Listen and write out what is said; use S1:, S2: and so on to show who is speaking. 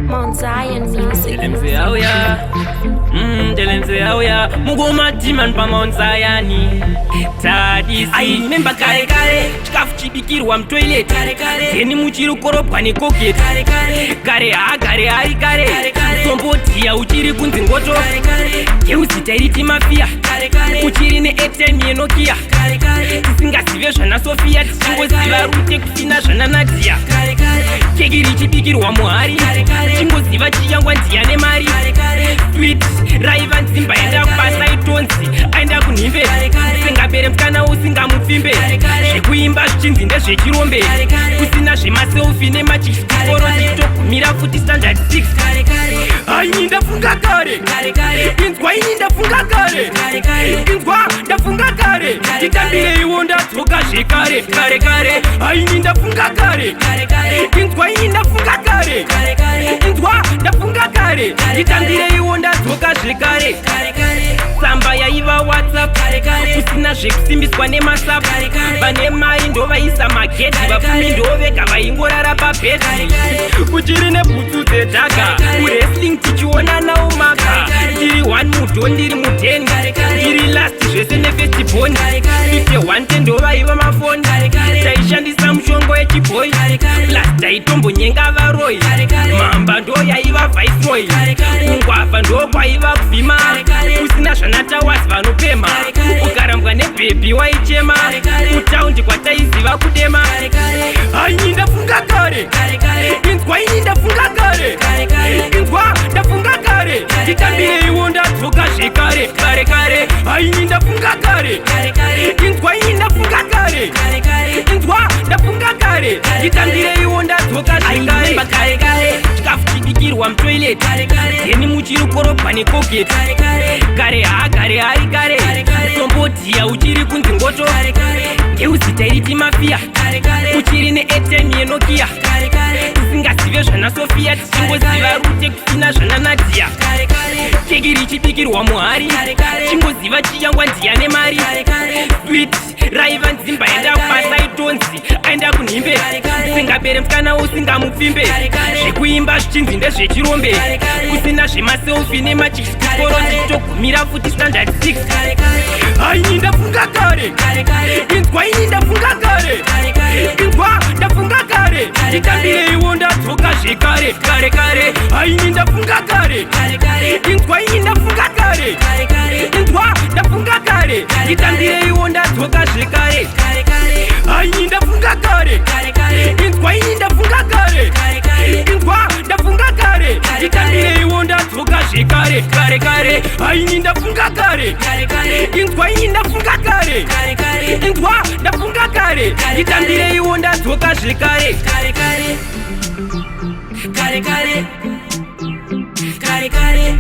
S1: Mount Zion Music.
S2: Telemse auya, telemse auya, mugoma timan pa Mount Zion. Tadisi. I remember kare kare, chikafu chibikirwa mutoilet. Kare kare, then muchiri korobwa neColgate. Kare kare, kare ha kare hari kare. Kare kare, tombodhiya uchiri kunzi ngoto. Kare kare, geuzi tairiti mafia. Kare kare, uchiri neairtime yeNokia. Kare kare, tisingazive zvana Sofia, tichingoziva rute kusina zvana Nadia. Kare kare, keki richibikirwa muhari. Chingoziva chiyangwa ndiya nemari. Sweet raiva nzimba, enda kubasa itonzi aenda kunhimbe. Usingabere mukana usingamupfimbe, zvekuimba zvichinzi ndezvechirombe, kusina zvemaselfie nemachikoro, tichitogumira futi standard 6. Aini ndafunga kare, inzwa, ini ndafunga kare, inzwa, ndafunga kare, titambireiwo ndadzoka zvekare. Kare kare, aini ndafunga kare, inzwa, ini ndafunga kare, inzwa, ndafunga kare, titambireiwo ndadzoka zvekare. Tsamba yaiva WhatsApp, kusina zvekusimbiswa nemasapu. Vane mari ndovaisa magedhi, vapfumi ndovega vaingorara pabhedhi, kuchiri nebhutsu dzedhaka, kuwrestling tichiona naumaka. Ndiri one mudho, ndiri muden, ndiri last zvese nefirst born. 51 ndovaiva mafoni, taishandisa mushongo yechibhoi, plus taitombonyenga varoi. Mamba ndo yaiva viceroy, kungwavha ndo kwaiva kuvhima, kusina zvanatawazi vanopema. Ukarambwa nebhebhi waichema, kutaundi kwataiziva kudema. Aini ndafunga kare, inzwa, ini ndafunga kare, inzwa, ndafunga kare, titambireiwo ndadzoka zvekare. Kare kare, aini ndafunga kare, inzwa, ini ndafunga kare, inzwa, ndafunga kare, titambireiwo ndadzoka zvekare. Kare kare, chikafu chibikirwa mutoilet, then muchiri korobwa neColgate. Kare ha kare hari kare, tombodhiya uchiri kunzi ngoto. Geuzi tairiti mafia, uchiri neairtime yeNokia, tisingazive zvana Sofia, tichingoziva rute kusina zvana Nadia. Keki richibikirwa muhari, chingoziva chiyangwa ndiya nemari. Sweet raiva nzimba, enda kubasa itonzi aenda kunhimbe. Usingabere mukana usingamupfimbe, zvekuimba zvichinzi ndezvechirombe, kusina zvemaselfie nemachikoro, tichitogumira futi standard 6. Aini ndafunga kare, inzwa, ini ndafunga kare, inzwa, ndafunga kare, titambireiwo ndadzoka zvekare. Kare kare, aini ndafunga kare, inzwa, ini ndafunga kare, inzwa, ndafunga kare, titambireiwo ndadzoka zvekare. Aini ndafunga kare, inzwa, ini ndafunga kare, inzwa, ndafunga kare, titambireiwo ndadzoka zvekare. Kare kare, aini ndafunga kare, inzwa, ini ndafunga kare, inzwa, ndafunga kare, titambireiwo ndadzoka zvekare.
S3: Kare kare, kare kare, kare kare.